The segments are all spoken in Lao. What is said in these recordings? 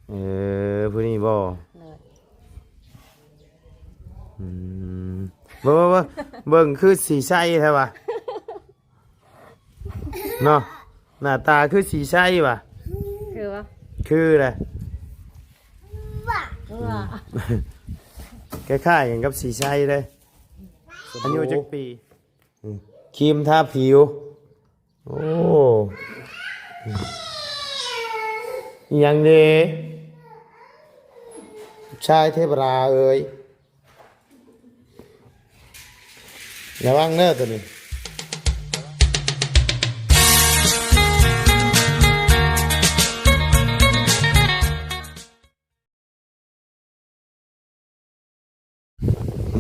ເອີ ຜູ້ນີ້ບໍ່? ໂດຍ. ອືມ ເບິ່ງ ເບິ່ງ ເບິ່ງ ເບິ່ງຄືສີໃສແທ້ວະ ເນາະ ໜ້າຕາຄືສີໃສວະ. ຄືວະ? ຄືແຫຼະ ຄືວະ? ຄ້າຍໆກັນກັບສີໃສເລີຍ. ອາຍຸຈັກປີ? ອືມ ຄຣີມທາຜິວ. ໂອ້ ອີ່ຫຍັງເດ ຊາຍເທວະດາເອີຍ ລະວັງເດີໂຕນີ້.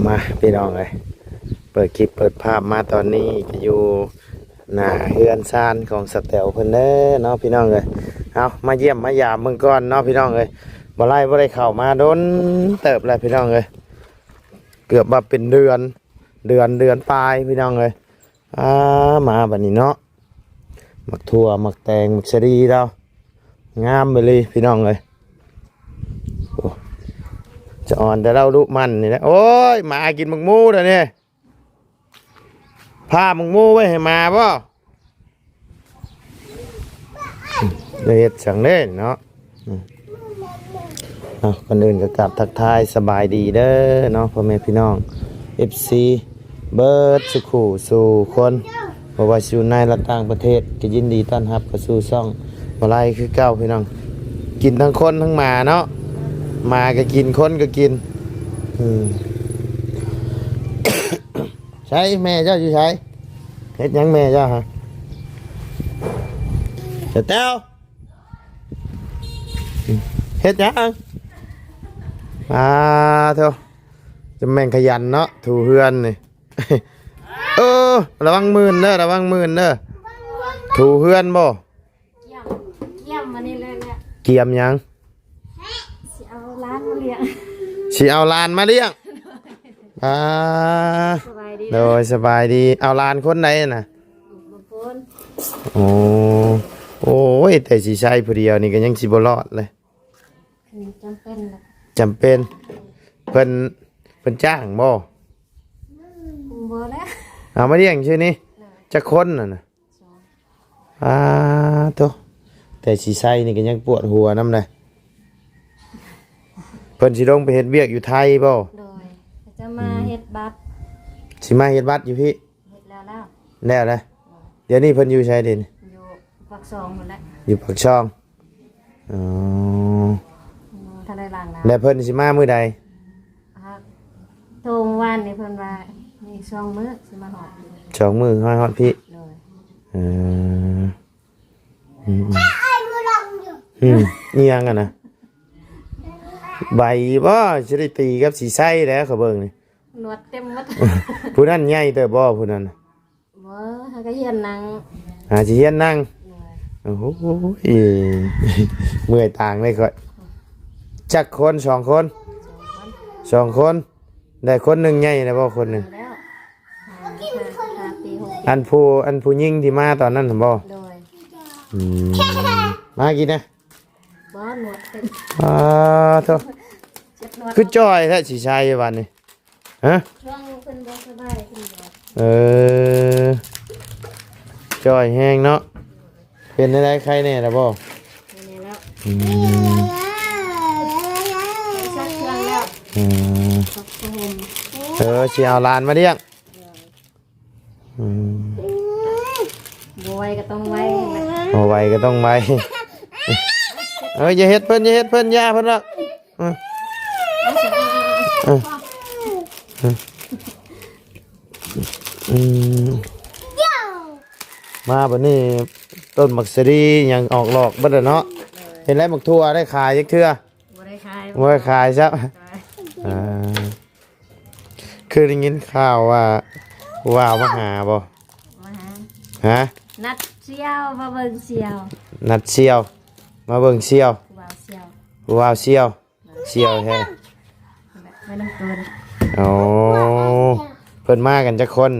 ມາພີ່ນ້ອງເອີຍ ເປີດຄລິບເປີດພາບມາຕອນນີ້ກໍຢູ່ໜ້າເຮືອນຊານຂອງສາວແຕວເພິ່ນເດີເນາະພີ່ນ້ອງເອີຍ. ເອົາ ມາຢ້ຽມມາຢາມເບິ່ງກ່ອນເນາະພີ່ນ້ອງເອີຍ. ບໍ່ໄດ້ ບໍ່ໄດ້ເຂົ້າມາດົນເຕີບແລ້ວພີ່ນ້ອງເອີຍ ເກືອບວ່າເປັນເດືອນ ເດືອນ ເດືອນປາຍພີ່ນ້ອງເອີຍ. ອ່າ ມາບັດນີ້ເນາະ ໝາກຖົ່ວ ໝາກແຕງ ໝາກສາລີລາວ ງາມອີ່ຫຼີພີ່ນ້ອງເອີຍ. ໂອ້ ສະອອນແຕ່ລາວດຸໝັ່ນນີ້ແຫຼະ. ໂອ້ຍ ໝາກິນໝາກໝູດຽວນີ້ ພາໝາກໝູໄວ້ໃຫ້ໝາບໍ່? ໄດ້ເຮັດສັງເດ້ເນາະ. ອືມ ເອົາ ກ່ອນອື່ນກໍກາບທັກທາຍສະບາຍດີເດີເນາະ ພໍ່ແມ່ພີ່ນ້ອງ ເອັຟຊີ ເບິດສູ່ຄູ່ສູ່ຄົນ ບໍ່ວ່າຊິຢູ່ໃນ ແລະ ຕ່າງປະເທດ ກໍຍິນດີຕ້ອນຮັບເຂົ້າສູ່ຊ່ອງບໍ່ໄລ່ຄືເກົ່າພີ່ນ້ອງ. ກິນທັງຄົນທັງໝາເນາະ ໝາກໍກິນ ຄົນກໍກິນ. ອືມ ໃສແມ່ເຈົ້າຢູ່ໃສ? ເຮັດຫຍັງແມ່ເຈົ້າຫະ? ສາວແຕວ ເຮັດຫຍັງ? ອ່າ ໂທ້ ຈະແມ່ນຂະຫຍັນເນາະ ຖູເຮືອນນີ້. ເອີ ລະວັງມື່ນເດີ ລະວັງມື່ນເດີ. ຖູເຮືອນບໍ່? ກຽມ ກຽມອັນນີ້ເລີຍແຫຼະ. ກຽມຫຍັງ? ຊິເອົາຫຼານມາລ້ຽງ ຊິເອົາຫຼານມາລ້ຽງ. ອ່າ ສະບາຍດີ ໂດຍ ສະບາຍດີ. ເອົາຫຼານຄົນໃດນະ? ໂອ້ ໂອ້ຍ ແຕ່ຊິໃຊ້ຜູ້ດຽວນີ້ກໍຍັງຊິບໍ່ລອດເລີຍ. ອືມ ຈຳເປັນແຫຼະ ຈຳເປັນ. ເພິ່ນ ເພິ່ນຈ້າງບໍ່? ບໍ່ແຫຼະ ເອົາມາລ້ຽງຊື່ນີ້. ໂດຍ. ຈັກຄົນນັ້ນນະ? ສອງ. ອ່າ ໂທ້ ແຕ່ຊິໃຊ້ນີ້ກໍຍັງປວດຫົວນຳໃດ. ເພິ່ນຊິລົງໄປເຮັດວຽກຢູ່ໄທບໍ່? ໂດຍ ເຂົາຈະມາ ອືມ ເຮັດບັດ ຊິມາເຮັດບັດຢູ່ພີ້. ເຮັດແລ້ວແລ້ວ ແລ້ວແລ້ວ. ໂດຍ. ດຽວນີ້ເພິ່ນຢູ່ໃສເດ? ຢູ່ປາກຊ່ອງພຸ້ນແຫຼະ ຢູ່ປາກຊ່ອງ. ອໍ ບໍ່ທັນໄດ້ລ້າງນ້ຳ. ແລ້ວເພິ່ນຊິມາມື້ໃດ? ຮະ ໂທມື້ວານນີ້ເພິ່ນວ່າອີກສອງມື້ຊິມາຮອດ. ສອງມື້ຮອດ ຮອດພີ້. ໂດຍ. ເອີ ອືມ ອືມ ອີ່ຫຍັງຫັ້ນນະ? ໃບບໍ່? ຊິໄດ້ຕີກັບສີໃສແລ້ວ ຂ້ອຍເບິ່ງນີ້ ໜວດເຕັມໝົດ. ຜູ້ນັ້ນໃຫຍ່ເຕີບບໍ່ ຜູ້ນັ້ນ? ບໍ່ ຫາກະຮຽນນັ່ງ. ຫາຊິຮຽນນັ່ງ. ໂດຍ. ໂອ້ໂຫ ເມື່ອຍຕາງເລີຍຂ້ອຍ. ຈັກຄົນ? ສອງຄົນ. ສອງຄົນ. ສອງຄົນ. ໄດ້ຄົນໜຶ່ງໃຫຍ່ແລ້ວບໍ່? ຄົນໜຶ່ງ. ແລ້ວ ຫ້າ ຫ້າປີ ຫົກປີ. ອັນຜູ້ ອັນຜູ້ຍິງທີ່ມາຕອນນັ້ນຫັ້ນບໍ່? ໂດຍ. ອືມ ມາກິນນະ. ບໍ່ ໜວດເຕັມ. ອ່າ ໂທ້ ເຈັບໜວດ. ຄືຈ່ອຍແທ້ ສີໄຊບາດນີ້. ຮະ? ຊ່ວງເພິ່ນບໍ່ສະບາຍ ເພິ່ນບໍ່. ເອີ ຈ່ອຍແຮງເນາະ. ເປັນແນວໃດ ໄຄແດ່ລະບໍ່? ໄຄແດ່ແລ້ວ. ອືມ ໄປຊັກເຄື່ອງແລ້ວ. ອືມ ຊັກຜ້າຫົ່ມ. ເອີ ຊິເອົາຫຼານມາລ້ຽງ. ອືມ ບໍ່ໄວກໍຕ້ອງໄວ. ບໍ່ໄວກໍຕ້ອງໄວ. ເອີ ຢ່າເຮັດເພິ່ນ ຢ່າເຮັດເພິ່ນ ຢ່າເພິ່ນດອກ. ອືມ ເອົາ ເອົາ ເອົາ ເອົາ ເອົາ ອືມ ມາບັດນີ້ ຕົ້ນໝາກສາລີຫຍັງອອກດອກເບິດແລ້ວເນາະ. ເຫັນແລ້ວ ໝາກຖົ່ວໄດ້ຂາຍຈັກເທື່ອ? ບໍ່ໄດ້ຂາຍ. ບໍ່ໄດ້ຂາຍຊ້ຳ. ໂດຍ. ອ່າ ຄືໄດ້ຍິນຂ່າວວ່າຜູ້ບ່າວມາຫາບໍ່? ມາຫາ. ຮະ? ນັດສ່ຽວມາເບິ່ງສ່ຽວ. ນັດສ່ຽວມາເບິ່ງສ່ຽວ. ຜູ້ບ່າວສ່ຽວ. ຜູ້ບ່າວສ່ຽວ. ສ່ຽວແທ້. ມານຳຕົນ. ໂອ້ ເພິ່ນມາກັນຈັກຄົນ?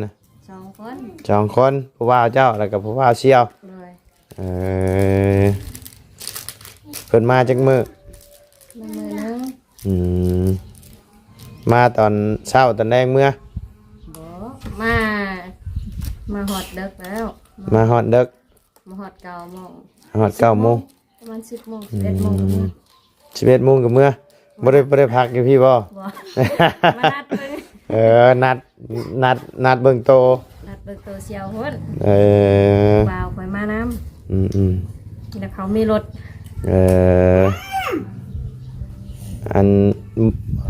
ສອງຄົນ. ສອງຄົນ ຜູ້ບ່າວເຈົ້າ ແລ້ວກໍຜູ້ບ່າວສ່ຽວ. ໂດຍ. ເອີ ເພິ່ນມາຈັກມື້? ໜຶ່ງມື້ໜຶ່ງ. ອືມ ມາຕອນເຊົ້າຕອນແລງເມືອ? ບໍ່ ມາ ມາຮອດເດິກແລ້ວ. ມາຮອດເດິກ? ມາຮອດເກົ້າໂມງ. ຮອດເກົ້າໂມງ ສິບໂມງ ປະມານສິບໂມງ ອືມ ສິບເອັດໂມງກໍເມືອ. ສິບເອັດໂມງກໍເມືອ ບໍ່ໄດ້ ບໍ່ໄດ້ພັກຢູ່ພີ້ບໍ່? ບໍ່ ມານັດເບິ່ງ. ເອີ ນັດ ນັດ ນັດເບິ່ງໂຕ ນັດເບິ່ງໂຕສ່ຽວພຸ້ນ. ເອີ ບ່າວຂ້ອຍມານຳ. ອືມໆ ແລ້ວເຂົາມີລົດ. ເອີ ອັນ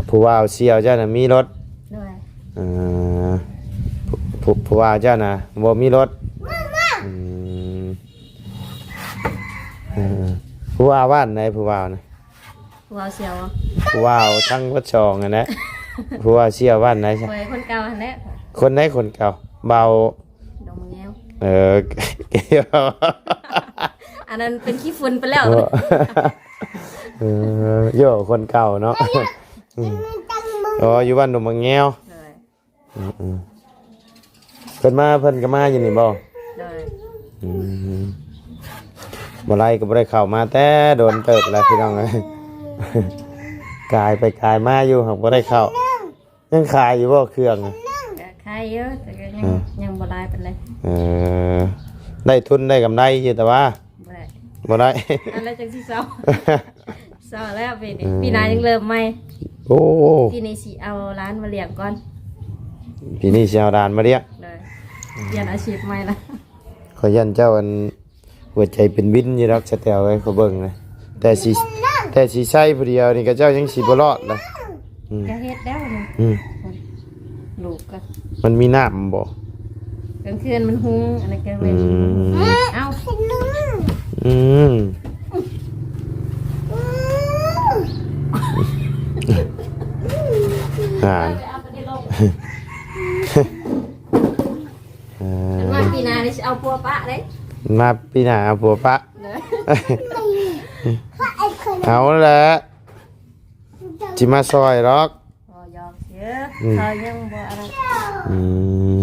ຜູ້ບ່າວສ່ຽວເຈົ້ານະມີລົດ? ໂດຍ. ເອີ ຜູ້ ຜູ້ ຜູ້ບ່າວເຈົ້ານະບໍ່ມີລົດ? ອືມ ເອີ ຜູ້ບ່າວບ້ານໃດ ຜູ້ບ່າວນະ? ຜູ້ບ່າວສ່ຽວ ຜູ້ບ່າວທັງໝົດສອງຫັ້ນແຫຼະ. ຜູ້ບ່າວສ່ຽວບ້ານໃດຊະ? ຂ້ອຍຄົນເກົ່າຫັ້ນແຫຼະ. ຄົນໃດຄົນເກົ່າ? ບ່າວ ດອງມະແງວ. ເອີ ອັນນັ້ນເປັນຂີ້ຝຸ່ນໄປແລ້ວ. ເອີ ໂຢ ຄົນເກົ່າເນາະ. ອືມ ອໍ ຢູ່ບ້ານດອງມະແງວ. ໂດຍ. ອືມໆ ເພິ່ນມາ ເພິ່ນກໍມາຢູ່ນີ້ບໍ່? ໂດຍ. ອືມ ບໍ່ໄດ້ກໍບໍ່ໄດ້ເຂົ້າມາແຕ່ດົນເຕີບແລ້ວ ພີ່ນ້ອງເອີຍ. ກາຍໄປກາຍມາຢູ່ ຫາກບໍ່ໄດ້ເຂົ້າ. ຍັງຂາຍຢູ່ບໍ່ເຄື່ອງ? ກໍຂາຍຢູ່ ແຕ່ກໍຍັງ ອືມ ຍັງບໍ່ຫຼາຍປານໃດ. ເອີ ໄດ້ທຶນໄດ້ກຳໄລຢູ່ ແຕ່ວ່າ ບໍ່ໄດ້ ບໍ່ໄດ້ ອັນນັ້ນຈັ່ງຊິເຊົາ ເຊົາແລ້ວປີນີ້. ອືມ ປີໜ້າຍັງເລີ່ມໃໝ່. ໂອ້ ປີນີ້ຊິເອົາຫຼານມາລ້ຽງກ່ອນ. ປີນີ້ຊິເອົາຫຼານມາລ້ຽງ. ໂດຍ. ປ່ຽນອາຊີບໃໝ່ລະ. ຂ້ອຍຢ້ານເຈົ້າອັນ ຫົວໃຈເປັນວິນຢູ່ດອກ ສະແຕວເອີຍ ຂ້ອຍເບິ່ງນະ. ແຕ່ຊິ ແຕ່ຊິໃຊ້ຜູ້ດຽວນີ້ ຂະເຈົ້າຍັງຊິບໍ່ລອດລະ. ອືມ ກະເຮັດແລ້ວນີ້. ອືມ ລູກກະ ມັນມີນ້ຳບໍ່? ກາງຄືນມັນຫຸງ ອັນນັ້ນກາງເວັນ. ອືມ ເອົ້າ ອືມ ຫັ້ນ ເອີ ມາປີໜ້ານີ້ຊິເອົາຜົວປະເດ້. ມາປີໜ້າເອົາຜົວປະ. ເອີ ເອົາແຫຼະ ຊິມາຊ່ອຍດອກ. ບໍ່ ຢອກຊື່ ອືມ ເຂົາຍັງບໍ່ອັນນັ້ນ. ອືມ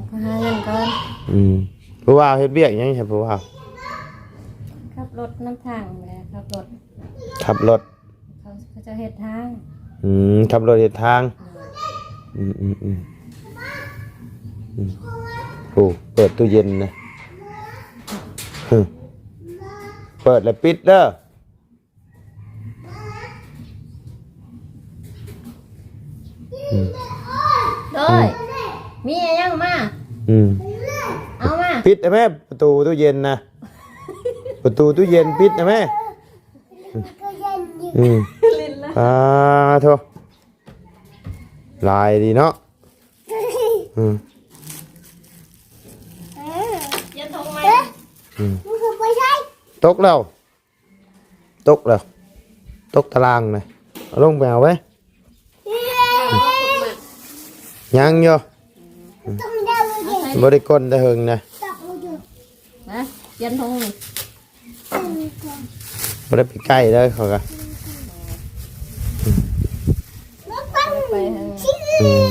ເຂົາຫາເງິນກ່ອນ. ອືມ ຜູ້ບ່າວເຮັດວຽກຫຍັງຊະ ຜູ້ບ່າວ? ຂັບລົດນຳທາງແຫຼະ ຂັບລົດ ຂັບລົດ. ເຂົາ ເຂົາເຈົ້າເຮັດທາງ. ອືມ ຂັບລົດເຮັດທາງ. ໂດຍ. ອືມໆໆ ອືມ ໂອ້ ເປີດຕູ້ເຢັນນະ ເປີດແລ້ວປິດເດີ. ອືມ ໂດຍ ອືມ ມີຫຍັງມາ. ອືມ ເອົາມາ ປິດໃຫ້ແມ່ ປະຕູຕູ້ເຢັນນະ ປະຕູຕູ້ເຢັນປິດໃຫ້ແມ່. ອືມ ຫຼິ້ນລະ ອາໂທ ຫຼາຍດີເນາະ. ອືມ ປ່ຽນຖົງໃໝ່. ອືມ ຕົກແລ້ວ ຕົກແລ້ວ ຕົກຕາລ່າງນະ ເອົາລົງໄປເອົາໄວ້. ຍັງຢູ່ ບໍ່ໄດ້ກົ້ນແຕ່ເຫິງນະ. ມາ ປ່ຽນຖົງນີ້ ບໍ່ໄດ້ໄປໃກ້ເດີ ເຂົາກະ ໄປເອີ ອືມ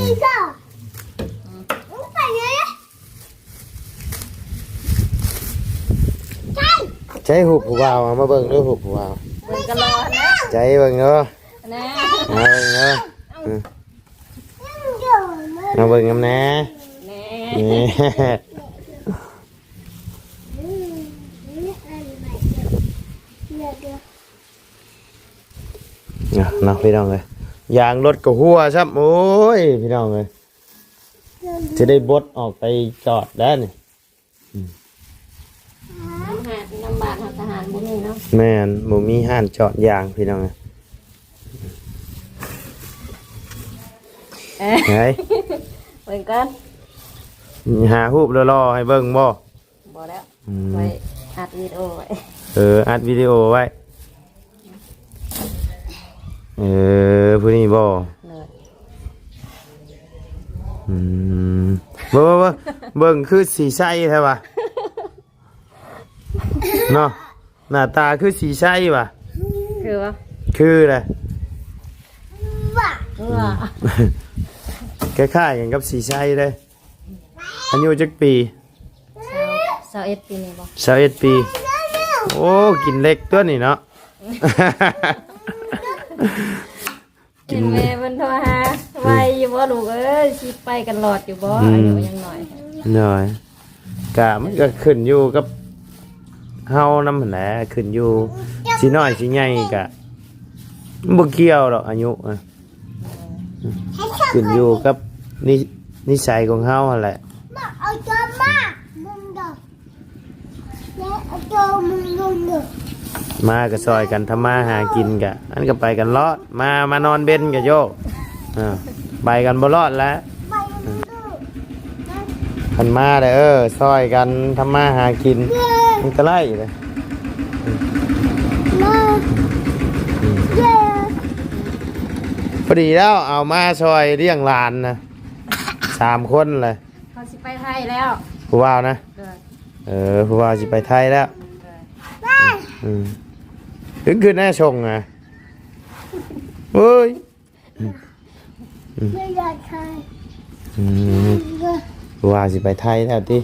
ໃຊ້ຮູບຜູ້ບ່າວ ເອົາມາເບິ່ງດູ ຮູບຜູ້ບ່າວ ເບິ່ງກະຫຼໍ່ນະ ໃຊ້ເບິ່ງດູ ນະ ມາເບິ່ງເດີ ເອົາ ອືມ ມາເບິ່ງນຳແດ່ ແນ່ ນີ້ ເນາະ ພີ່ນ້ອງເອີຍ ຢາງລົດກໍຮົ່ວຊ້ຳ. ໂອ້ຍ ພີ່ນ້ອງເອີຍ ຊິໄດ້ບົດອອກໄປຈອດແລ້ວນີ້. ອືມ ນຳບ້ານເຮົາທະຫານບໍ່ມີເນາະ. ແມ່ນ ບໍ່ມີຮ້ານຈອດຢາງ ພີ່ນ້ອງເອີຍ. ເອີ ເຮີ້ຍ ເບິ່ງກ່ອນ ຫາຮູບຫຼໍ່ໆໃຫ້ເບິ່ງບໍ່? ບໍ່ແລ້ວ ອືມ ໄວ້ອັດວິດີໂອໄວ້. ເອີ ອັດວິດີໂອໄວ້. ເອີ ຜູ້ນີ້ບໍ່? ໂດຍ. ອືມ ເບິ່ງ ເບິ່ງ ເບິ່ງ ເບິ່ງຄືສີໃສແທ້ວະ ເນາະ ໜ້າຕາຄືສີໃສວະ. ຄືວະ? ຄືແຫຼະ ວ້າ ວ້າ ອືມ ຄ້າຍໆກັນກັບສີໃສເດ້. ອາຍຸຈັກປີ? ຊາວ ຊາວເອັດປີນີ້ບໍ່? ຊາວເອັດປີ. ໂອ້ ກິນເລັກຕົວນີ້ເນາະ. ເຫັນແມ່ເພິ່ນໂທຫາ ໄວຢູ່ບໍ່ລູກເອີຍ? ຊິໄປກັນລອດຢູ່ບໍ່? ອືມ ອາຍຸຍັງນ້ອຍ. ນ້ອຍ ກະມັນກໍຂຶ້ນຢູ່ກັບເຮົານຳຫັ້ນແຫຼະ ຂຶ້ນຢູ່ຊິນ້ອຍຊິໃຫຍ່ກະ ມັນບໍ່ກ່ຽວດອກອາຍຸນະ ຂຶ້ນຢູ່ກັບນິ ນິໄສຂອງເຮົາຫັ້ນແຫຼະ. ມາກໍຊ່ອຍກັນທຳມາຫາກິນກະ ອັນກໍໄປກັນລອດ ມາ ມານອນເວັນກະໂຍ ເອີ ໄປກັນບໍ່ລອດແຫຼະ. ຄັນມາແລ້ວ ເອີ ຊ່ອຍກັນທຳມາຫາກິນ ມັນກໍໄດ້ເດ້. ພໍດີແລ້ວ ເອົາມາຊ່ອຍລ້ຽງຫຼານນະ ສາມຄົນແຫຼະ. ເຂົາຊິໄປໄທແລ້ວ ຜູ້ບ່າວນະ. ໂດຍ ເອີ ຜູ້ບ່າວຊິໄປໄທແລ້ວ. ໂດຍ ອືມ ຄື ຄືແນ່ສົ່ງນະ ເອີຍ. ອືມ ອືມ ວ່າຊິໄປໄທແລ້ວຕິ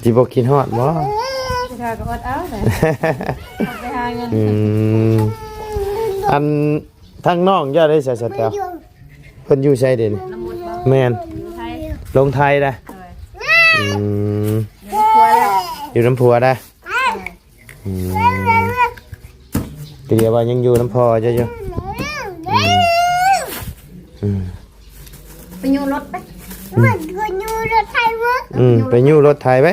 ຊິບໍ່ຄິດຮອດບໍ່? ຊິຖອຍກໍອົດເອົາແຫຼະ ໄປຫາເງິນ. ອືມ ອັນທາງນ້ອງເຈົ້າໄດ້ໃສສະແຕວ? ເພິ່ນຢູ່ໃສເດນີ້? ແມ່ນ ຢູ່ໄທ ລົງໄທນະ. ໂດຍ ອືມ ຢູ່ນຳຜົວແລ້ວ ຢູ່ນຳຜົວນະ. ອືມ ກໍດຽວວ່າຍັງຢູ່ນຳພໍ່ເຈົ້າຢູ່. ອືມ ອືມ ໄປຍູ້ລົດໄປ ອືມ ໄປຍູ້ລົດໄຖເວີ້ຍ. ອືມ ໄປຍູ້ລົດໄຖໄປ.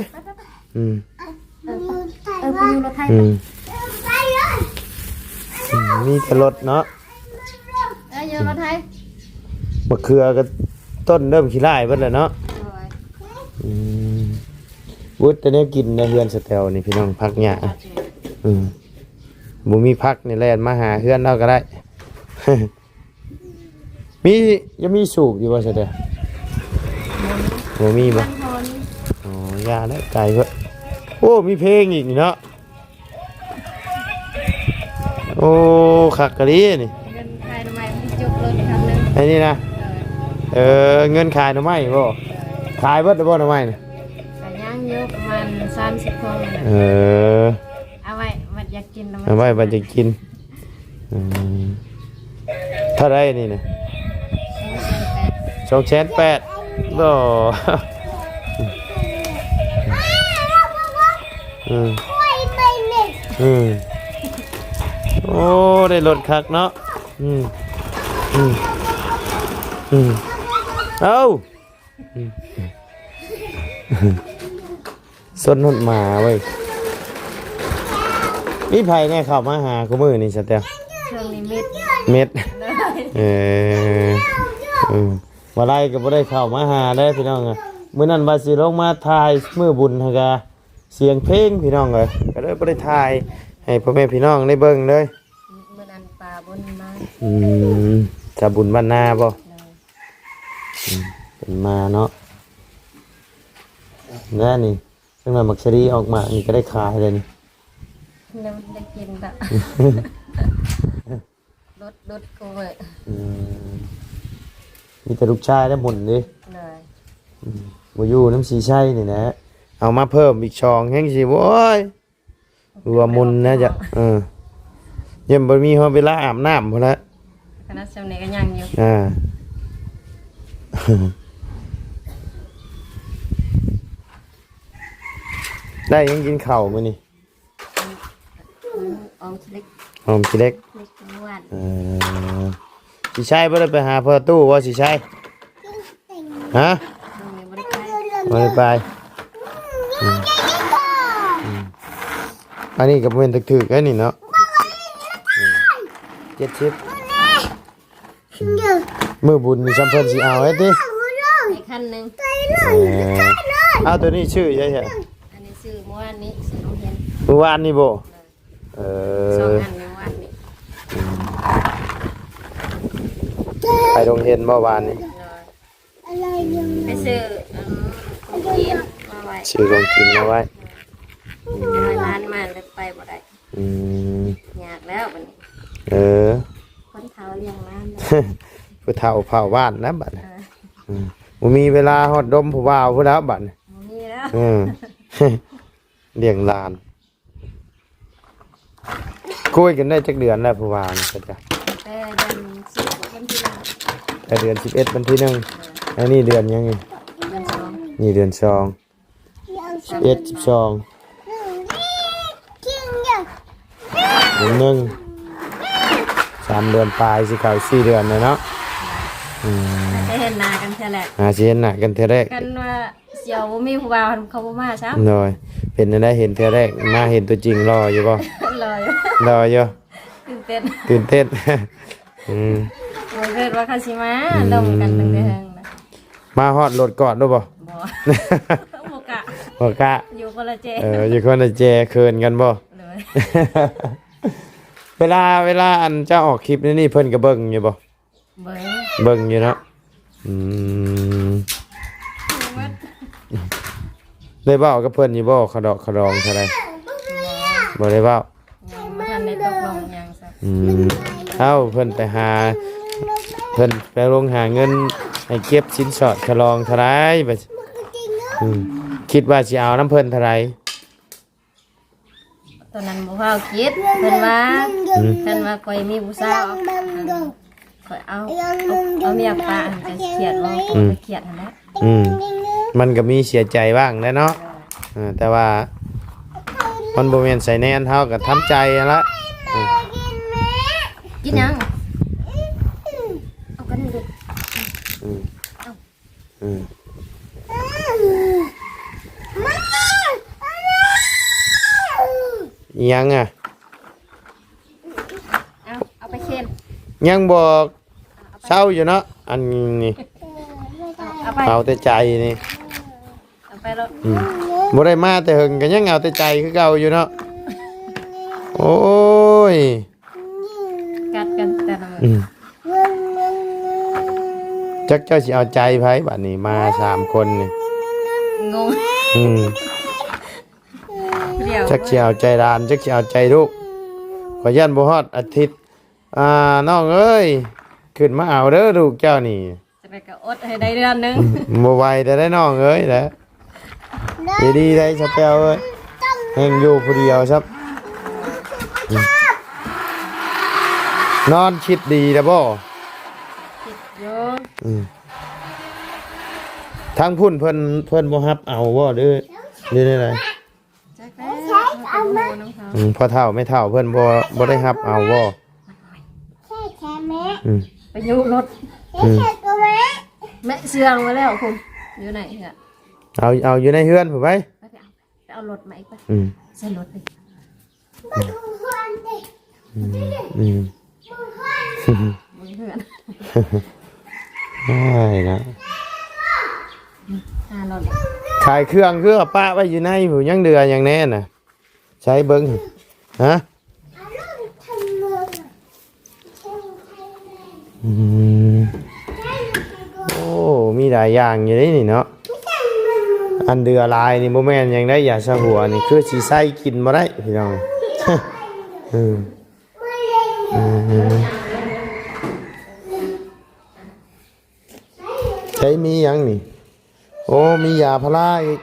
ອືມ ເອີ ໄປ ເອີ ໄປຍູ້ລົດໄຖໄປ. ອືມ ໄປເລີຍ ອືມ ມີແຕ່ລົດເນາະ. ເອີ ຢູ່ລົດໄຖ ບັກເຂືອກໍຕົ້ນເລີ່ມຂີ້ລ້າຍເບິດແລ້ວເນາະ. ໂດຍ ອືມ ເບິດແຕ່ແນວກິນໃນເຮືອນສະແຕວນີ້ພີ່ນ້ອງ ຜັກຫຍ້າ. ອືມ ບໍ່ມີຜັກນີ້ແລ່ນມາຫາເຮືອນລາວກໍໄດ້. ມີ ຍັງມີສູບຢູ່ບໍ່ສະແຕວ? ບໍ່ມີບໍ່? ອໍ ຢ່າແລ້ວ ໄກເພິດ. ໂອ້ ມີເພງອີກນີ້ເນາະ. ໂອ້ ຄັກກະລີນີ້. ເງິນຂາຍໜໍ່ໄມ້ມັນຈົກລົດຄັນໜຶ່ງ ອັນນີ້ນະ. ເອີ ເອີ ເງິນຂາຍໜໍ່ໄມ້ບໍ່? ເອີ ຂາຍເບິດແລ້ວບໍ່ໜໍ່ໄມ້ນະ? ກໍຍັງຢູ່ ປະມານສາມສິບໂລນີ້ແຫຼະ. ເອີ ເອົາໄວ້ບັດຢາກກິນໜໍ່ໄມ້ ເອົາໄວ້ບັດຢາກກິນ. ອືມ ເທົ່າໃດນີ້ນະ? ສອງແສນແປດ. ໂອ້ ອືມ ອືມ ໂອ້ ໄດ້ລົດຄັກເນາະ. ອືມ ອືມ ອືມ ເອົ້າ ອືມ ຊົນຮອດໝາເວີ້ຍ. ມີໃຜແດ່ເຂົ້າມາຫາຄູ່ມື້ນີ້ສະແຕວ? ຊ່ວງນີ້ເມັດ ເມັດ. ເອີ ອືມ ວ່າໄລກໍບໍ່ໄດ້ເຂົ້າມາຫາເດ້ພີ່ນ້ອງ. ມື້ນັ້ນວ່າຊິລົງມາຖ່າຍມື້ບຸນຫັ້ນກະ ສຽງເພງພີ່ນ້ອງເອີຍ ກໍເລີຍບໍ່ໄດ້ຖ່າຍໃຫ້ພໍ່ແມ່ພີ່ນ້ອງໄດ້ເບິ່ງເລີຍ. ມື້ນັ້ນປາບຸນມາ. ອືມ ສາວບຸນບ້ານນາບໍ່? ໂດຍ ອືມ ເພິ່ນມາເນາະ. ແລ້ວນີ້ ຈັ່ງນັ້ນໝາກສາລີອອກໝາກນີ້ກໍໄດ້ຂາຍແລ້ວນີ້. ແລ້ວໄດ້ກິນລະ ລົດ ລົດໂກເວີ. ອືມ ມີແຕ່ລູກຊາຍແລ້ວໝຸນເດ້. ໂດຍ ອືມ ບໍ່ຢູ່ນຳສີໄຊນີ້ແຫຼະ ເອົາມາເພີ່ມອີກສອງແຮ່ງຊິ ໂອ້ຍ ຫົວໝຸນນະຈະ ເອີ ຍັງບໍ່ມີຮອດເວລາອາບນ້ຳພຸ້ນລະ. ຂະໜາດຊ່ຳນີ້ກໍຍັງຢູ່ ອ່າ ໄດ້ຫຍັງກິນເຂົ້າມື້ນີ້? ອອມຂີ້ເຫຼັກ ອອມຂີ້ເຫຼັກ ເຫຼັກຫວານ. ເອີ ສີໄຊບໍ່ໄດ້ໄປຫາພໍ່ຕູ້ບໍ່ສີໄຊ? ຮະ? ບໍ່ໄດ້ໄປ ບໍ່ໄດ້ໄປ. ອືມ ອືມ ອັນນີ້ກໍບໍ່ແມ່ນຖືກໆ ເດ້ນີ້ເນາະ. ອືມ ເຈັດສິບ. ມື້ບຸນນີ້ຊ່ຳເພິ່ນຊິເອົາໄວ້ຕິ ໃຫ້ຄັນໜຶ່ງ. ເອີ ເອົາໂຕນີ້ຊື້ໃສຊະ? ອັນນີ້ຊື້ມື້ວານນີ້ ຊື້ໂຮງຮຽນ ມື້ວານນີ້ບໍ່? ເອີ ສອງອັນມື້ວານນີ້. ອືມ ໄປໂຮງຮຽນບໍ່ວານນີ້? ໂດຍ ໄປຊື້ ເອີ ຂອງກິນມາໄວ້ ຊື້ຂອງກິນມາໄວ້. ອືມ ເວລາຫຼານມາແລ້ວໄປບໍ່ໄດ້. ອືມ ຍາກແລ້ວບັດນີ້. ເອີ ຄົນເຖົ້າລ້ຽງຫຼານ ຜູ້ເຖົ້າເຝົ້າບ້ານນະບັດນີ້. ເອີ ອືມ ບໍ່ມີເວລາຮອດດົມຜູ້ບ່າວພຸ້ນແລ້ວບັດນີ້ ບໍ່ມີແລ້ວ. ເອີ ລ້ຽງຫຼານ. ຄຸຍກັນໄດ້ຈັກເດືອນແລ້ວ ຜູ້ວ່ານີ້ ເພິ່ນກະ ແຕ່ເດືອນສິບເອັດວັນທີໜຶ່ງ ແຕ່ເດືອນສິບເອັດວັນທີໜຶ່ງ. ອັນນີ້ເດືອນຫຍັງນີ້? ເດືອນສອງ ນີ້ເດືອນສອງ ສິບເອັດ ສິບສອງ ເດືອນໜຶ່ງ ສາມເດືອນປາຍ ຊິເຂົ້າສີ່ເດືອນແລ້ວເນາະ. ອືມ ໄດ້ເຫັນໜ້າກັນເທື່ອແລກ ຫາຊິເຫັນໜ້າກັນເທື່ອແລກ. ຄັນວ່າ ສຽວບໍ່ມີຜູ້ບ່າວ ເຂົາບໍ່ມາຊ້ຳ. ໂດຍ ເປັນຈັ່ງໃດ ເຫັນເທື່ອແລກ ມາເຫັນຕົວຈິງ ຫຼໍ່ຢູ່ບໍ່? ຫຼໍ່ຢູ່ ຫຼໍ່ຢູ່ ຕື່ນເຕັ້ນ ຕື່ນເຕັ້ນ. ອືມ ບໍ່ຄິດວ່າເຂົາຊິມາ ອືມ ລົມກັນຕັ້ງແຕ່ເທິງນະ. ມາຮອດລົດກອດໂລດບໍ່? ບໍ່ ບໍ່ກະ ບໍ່ກະ ຢູ່ຄົນລະແຈ. ເອີ ຢູ່ຄົນລະແຈ ເຂີນກັນບໍ່? ໂດຍ ເວລາ ເວລາອັນເຈົ້າອອກຄລິບນີ້ ເພິ່ນກະເບິ່ງຢູ່ບໍ່? ເບິ່ງ ເບິ່ງຢູ່ເນາະ. ອືມ ໄດ້ເວົ້າກັບເພິ່ນຢູ່ບໍ່? ຄ່າດອກຄ່າດອງເທົ່າໃດ? ບໍ່ ບໍ່ໄດ້ເວົ້າ ຍັງບໍ່ທັນໄດ້ຕົກລົງຫຍັງຊະ. ອືມ ເອົ້າ ເພິ່ນໄປຫາ ເພິ່ນໄປລົງຫາເງິນໃຫ້ເກັບສິນສອດຄ່າດອງເທົ່າໃດ? ອືມ ຄິດວ່າຊິເອົານຳເພິ່ນເທົ່າໃດ? ຕອນນັ້ນບໍ່ພາວຄິດ ເພິ່ນວ່າ ອືມ ຄັນວ່າຂ້ອຍມີຜູ້ສາວ ຂ້ອຍເອົາ ເອົາ ເອົາເມຍປະ ຈະຄຽດບໍ່? ອືມ ຂ້ອຍຄຽດຫັ້ນແຫຼະ. ອືມ ມັນກະມີເສຍໃຈບ້າງແຫຼະເນາະ. ເອີ ແຕ່ວ່າມັນບໍ່ແມ່ນໃສ່ແນນ ເຮົາກະທຳໃຈຫັ້ນລະ. ອືມ ກິນຫຍັງ? ເອົາກັນນີ້ເດ້. ອືມ ເອົາ ອືມ ອີ່ຫຍັງອະ? ເອົາ ເອົາໄປເຄັນ ຍັງບໍ່ເຊົາຢູ່ເນາະ. ອັນນີ້ ເອົາໄປ ເອົາແຕ່ໃຈນີ້ ເອົາໄປໂລດ. ອືມ ບໍ່ໄດ້ມາແຕ່ເຫິງ ກະຍັງເອົາແຕ່ໃຈຄືເກົ່າຢູ່ເນາະ. ໂອ້ຍ ກັດກັນແຕ່ລະມື້. ອືມ ຈັກເຈົ້າຊິເອົາໃຈໃຜບາດນີ້ ມາສາມຄົນນີ້ ງົງ. ອືມ ດຽວ ຈັກຊິເອົາໃຈຫຼານ ຈັກຊິເອົາໃຈລູກ. ຂ້ອຍຢ້ານບໍ່ຮອດອາທິດ. ອ່າ ນ້ອງເອີຍ ຂຶ້ນມາເອົາເດີລູກເຈົ້ານີ້. ຈັ່ງໃດກະອົດໃຫ້ໄດ້ເດືອນໜຶ່ງ. ອືມ ບໍ່ໄຫວແຕ່ໄດ້ນ້ອງເອີຍແຫຼະ. ດີໆ ໄດ້ສະແປວເອີຍ ແຮ່ງຢູ່ຜູ້ດຽວຊະ. ອືມ ນອນຄິດດີແລ້ວບໍ່? ຄິດຢູ່. ອືມ ທາງພຸ້ນເພິ່ນ ເພິ່ນບໍ່ຮັບເອົາບໍ່ ຫຼື ຫຼືແນວໃດ? ຈັກແລ້ວ ເຮົາກະບໍ່ຮູ້ນຳເຂົາ. ອືມ ພໍ່ເຖົ້າແມ່ເຖົ້າເພິ່ນບໍ່ ບໍ່ໄດ້ຮັບເອົາບໍ່? ອືມ ໄປຢູ່ລົດ. ອືມ ແມ່ເຊື່ອງມາແລ້ວພຸ້ນ ຢູ່ໃນເຮືອນ. ເອົາ ເອົາຢູ່ໃນເຮືອນພຸ້ນໄປ ໄປ ໄປເອົາ ໄປເອົາລົດມາອີກໄປ. ອືມ ໃສ່ລົດເດ້. ອືມ ອືມ ເບິ່ງເຮືອນ ອ້າຍນະ ຫາລົດ ຂາຍເຄື່ອງຄືເອົາປະໄວ້ຢູ່ໃນພຸ້ນ ຍັງເຫຼືອຫຍັງແດ່ນະ? ໃສເບິ່ງ ຮະ? ອືມ ໂອ້ ມີຫຼາຍຢ່າງຢູ່ເດ້ນີ້ເນາະ. ອັນເດືອຫຼາຍນີ້ບໍ່ແມ່ນຫຍັງໄດ໋ ຢາຊາຫົວນີ້ ຄືຊິໃສ່ກິນບໍ່ໄດ້ພີ່ນ້ອງ. ອືມ ອືມ ໃສມີຫຍັງນີ້? ໂອ້ ມີຢາພາລາອີກ.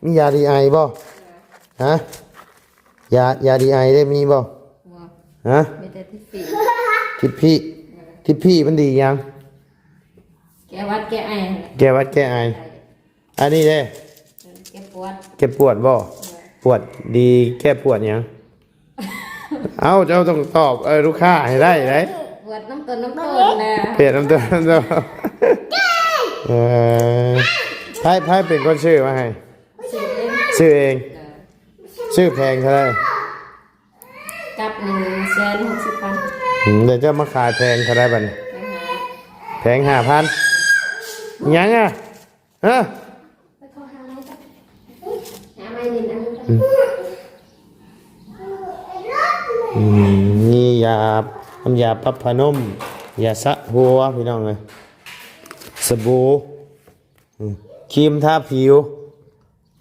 ມີຢາດີໄອບໍ່? ຮະ? ຢາ ຢາດີໄອໄດ້ມີບໍ່? ບໍ່. ຮະ? ມີແຕ່ທິບພີ. ທິບພີ ທິບພີມັນດີຫຍັງ? ແກ້ຫວັດແກ້ໄອ. ແກ້ຫວັດແກ້ໄອ. ອັນນີ້ເດ້? ເອີ ແກ້ປວດ. ແກ້ປວດບໍ່? ເອີ ປວດດີ ແກ້ປວດຫຍັງ? ເອົ້າ ເຈົ້າຕ້ອງຕອບ ເອີ ລູກຄ້າໃຫ້ໄດ້ເດ້. ປວດນ້ຳຕົນນ້ຳໂຕນນະ. ປວດນ້ຳຕົນນ້ຳໂຕນ. ເອີ ໃຜ ໃຜເປັນຄົນຊື້ມາໃຫ້? ຊື້ເອງ. ຊື້ເອງ. ເອີ ຊື້ແພງເທົ່າໃດ? ກັບໜຶ່ງແສນຫົກສິບພັນ. ອືມ ແລ້ວເຈົ້າມາຂາຍແພງເທົ່າໃດບັດນີ້? ແພງຫ້າພັນ. ຫຍັງອະ? ຮະ? ໄປຂໍຫາໄມ້ກ່ອນ ຫາໄມ້ຫຼິ້ນອັນໜຶ່ງກ່ອນ. ອືມ ອືມ ມີຢາ ນ້ຳຢາປັບຜ້ານຸ້ມ ຢາສະຫົວ ພີ່ນ້ອງເອີຍ ສະບູ ອືມ ຄຣີມທາຜິວ.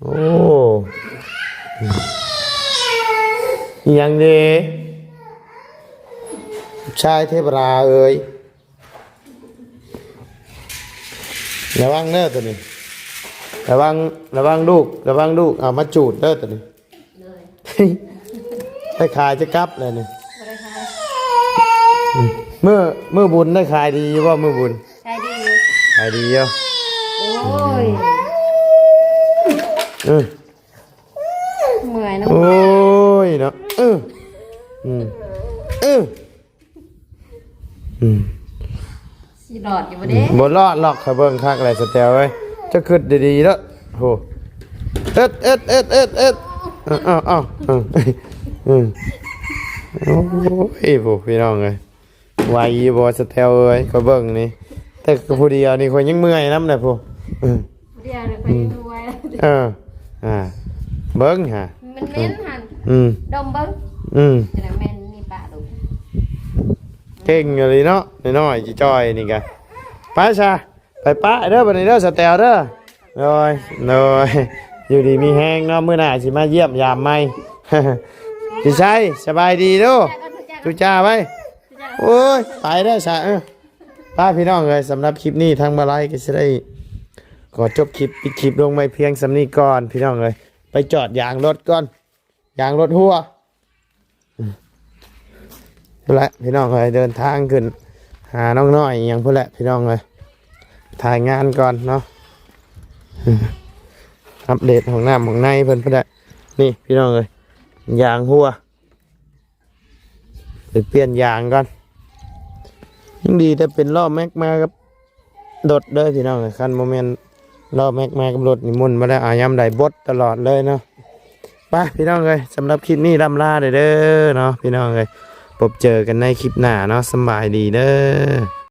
ໂອ້ ອີ່ຫຍັງເດ ຊາຍເທວະດາເອີຍ? ລະວັງເດີໂຕນີ້ ລະວັງ ລະວັງລູກ ລະວັງລູກເອົາມາຈູດເດີໂຕນີ້. ໂດຍ ໄປຂາຍຈະກັບແລ້ວນີ້. ມື້ ມື້ບຸນໄດ້ຂາຍດີຢູ່ບໍ່? ມື້ບຸນ ຂາຍດີຢູ່ ຂາຍດີຢູ່. ໂອ້ຍ ເອີ ເມື່ອຍເນາະ. ໂອ້ຍເນາະ. ເອີ ອືມ ເອີ ອືມ ຊິລອດຢູ່ບໍ່ເດ້? ບໍ່ລອດຫຼອກ. ຂ້ອຍເບິ່ງຄັກແລ້ວສະແຕວເອີຍ. ເຈົ້າຄິດດີໆເດີ. ໂຫ ເອີດ ເອີດ ເອີດ ເອີດ ເອີດ. ເອົາ ເອົາ ເອົາ ເອີ ເອີ ໂອ້ຍ ໂຫ ພີ່ນ້ອງເອີຍ. ໄຫວຢູ່ບໍ່ສະແຕວເອີຍ? ຂ້ອຍເບິ່ງນີ້ ແຕ່ຜູ້ດຽວນີ້ຂ້ອຍຍັງເມື່ອຍນຳນະພຸ້ນ. ເອີ ຜູ້ດຽວນີ້ຂ້ອຍຍັງບໍ່ໄຫວ. ເອີ ອ່າ ເບິ່ງຫາ ມັນເໝັນຫັ້ນ. ອືມ ດົມເບິ່ງ. ອືມ ຈະໄດ້ແມ່ນມີປາລູກ. ເກັ່ງອີ່ຫຼີເນາະ ນ້ອຍໆ ຈ່ອຍໆ ນີ້ກະ. ໄປຊະ ໄປປະເດີ ບັດນີ້ເດີ ສະແຕວເດີ. ໂດຍ ໂດຍ ຢູ່ດີມີແຮງເນາະ. ມື້ໜ້າຊິມາຢ້ຽມຢາມໃໝ່. ພີ່ໄຊ ສະບາຍດີເດີ. ທຸຈ້າໄວ້. ໂອ້ຍ ໄປເດີຊະ. ເອີ ໄປພີ່ນ້ອງເອີຍ. ສຳລັບຄລິບນີ້ທາງບ່າວໄລກໍຊິໄດ້ຂໍຈົບຄລິບ ປິດຄລິບລົງໄວ້ພຽງສ່ຳນີ້ກ່ອນພີ່ນ້ອງເອີຍ. ໄປຈອດຢາງລົດກ່ອນ ຢາງລົດຮົ່ວ. ພຸ້ນແຫຼະພີ່ນ້ອງເອີຍ ເດີນທາງຂຶ້ນຫານ້ອງນ້ອຍອີ່ຫຍັງພຸ້ນແຫຼະພີ່ນ້ອງເອີຍ. ຖ່າຍງານກ່ອນເນາະ ອັບເດດຫ້ອງນ້ຳຫ້ອງໃນເພິ່ນພຸ້ນແຫຼະ. ນີ້ພີ່ນ້ອງເອີຍ ຢາງຮົ່ວ ໄປປ່ຽນຢາງກ່ອນ. ຍັງດີແຕ່ເປັນລໍ້ແມັກມາກັບລົດເດີພີ່ນ້ອງເອີຍ. ຄັນບໍ່ແມ່ນລໍ້ແມັກມາກັບລົດນີ້ໝຸ່ນມາແລ້ວ ອາ ຍາມໃດບົດຕະຫຼອດເລີຍເນາະ. ໄປພີ່ນ້ອງເອີຍ ສຳລັບຄລິບນີ້ລ່ຳລາເດີເນາະພີ່ນ້ອງເອີຍ. ພົບເຈີກັນໃນຄລິບໜ້າເນາະ. ສຳບາຍດີເດີ.